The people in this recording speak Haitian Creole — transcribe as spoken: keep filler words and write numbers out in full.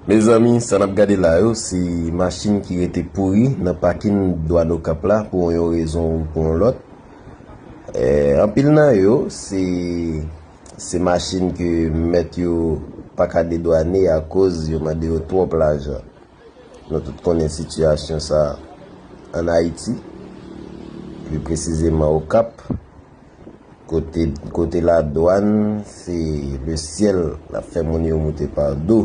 Mezanmi, sa n ap gade la yo, se machin ki rete pouri nan pakin dwàn Okap la pou yon rezon ou pou yon lòt. Eh, anpil nan yo, se se machin ke mèt yo pa ka dedwane akoz yo mande yo twòp lajan. Nou tout konnen sitiyasyon sa ann Ayiti, pli presizeman Okap, kote kote ladwàn, se le syèl l ap fè moun yo moute pa do.